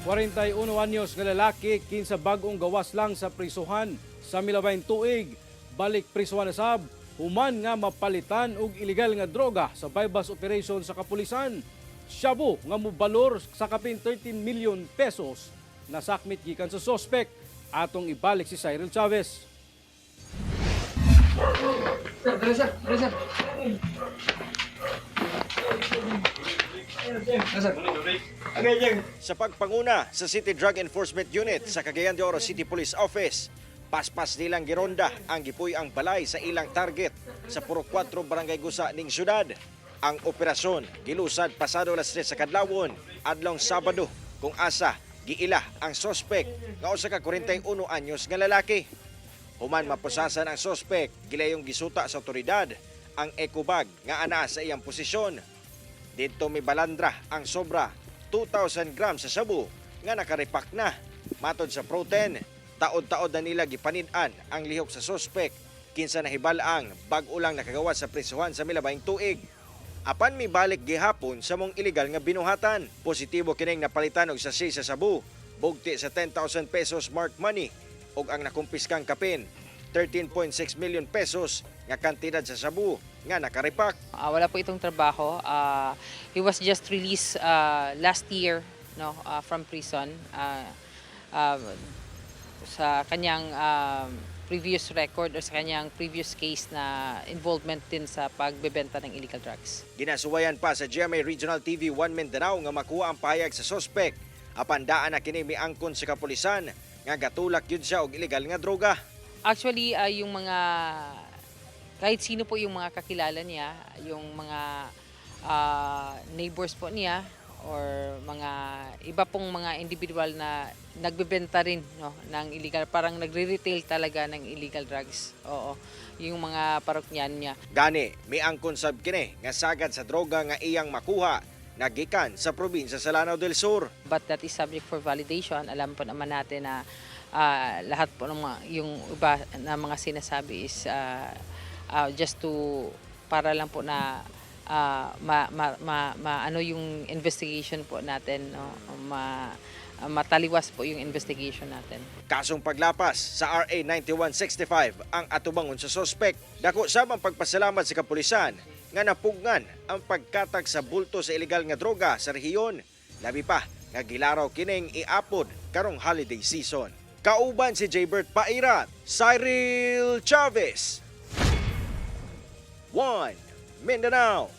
41 anyos nga lalaki kinsa bag-ong gawas lang sa prisuhan sa milabayng tuig, balik prisuhan na sab human nga mapalitan og illegal nga droga sa buy-bust operation sa kapulisan. Shabu nga mobalor sa kapin 13 million pesos nasakmit gikan sa sospek. Atong ibalik si Cyril Chavez. Sir, dali sir, dali sir. Dali sir. Okay, sir. Sa pagpanguna sa City Drug Enforcement Unit sa Cagayan de Oro City Police Office, paspas nilang gironda ang gipuy-ang balay sa ilang target sa Purok 4, Barangay Gusa ning syudad. Ang operasyon gilusad pasado alas 3 sa kadlawon adlong Sabado, kung asa giila ang sospek nga usa ka 41 anyos nga lalaki. Human mapusasan ang sospek, gilayong gisuta sa otoridad ang eco bag nga anaa sa iyang posisyon. Didto mibalandra ang sobra 2,000 grams sa shabu nga nakaripak na. Matod sa Proten, taod-taod na nila gipanid-an ang lihok sa sospek kinsa nahibal-ang bag-o lang nakagawas sa prisuhan sa milabayng tuig. Apan mibalik gihapon sa mong illegal nga binuhatan. Positibo kining napalitan og sachet sa sabu, bugti sa 10,000 pesos mark money ug ang nakumpiskang kapin 13.6 million pesos nga kantidad sa sabu nga nakaripak. Wala po itong trabaho. He was just released last year, no, from prison sa kanyang previous record or sa kanyang previous case na involvement din sa pagbebenta ng illegal drugs. Ginasuwayan pa sa GMA Regional TV 1 Mindanao nga makuha ang pahayag sa sospek. Apan daan na kini miangkon sa kapulisan nga gatulak yun siya og illegal nga droga. Actually, yung mga kahit sino po yung mga kakilala niya, yung mga neighbors po niya or mga iba pong mga individual na nagbebenta rin, no, ng illegal, parang nagre-retail talaga ng illegal drugs. Oo, yung mga parokyan niya. Gani, miangkon sab kini nga sagad sa droga nga iyang makuha nagikan sa probinsya sa Lanao del Sur. But that is subject for validation. Alam po naman natin na lahat po ng mga, yung iba na mga sinasabi is just to para lang po na ma, ma, ma, ano yung investigation po natin, no? Mataliwas po yung investigation natin. Kasong paglapas sa RA 9165 ang atubangon sa sospek. Dako sab ang pagpasalamat sa kapulisan nga napugngan ang pagkatag sa bulto sa ilegal nga droga sa rehiyon. Labi pa nga gilaraw kining iapod karong holiday season. Kauban si Jaybert Pairat, Cyril Chavez. 1 Mindanao.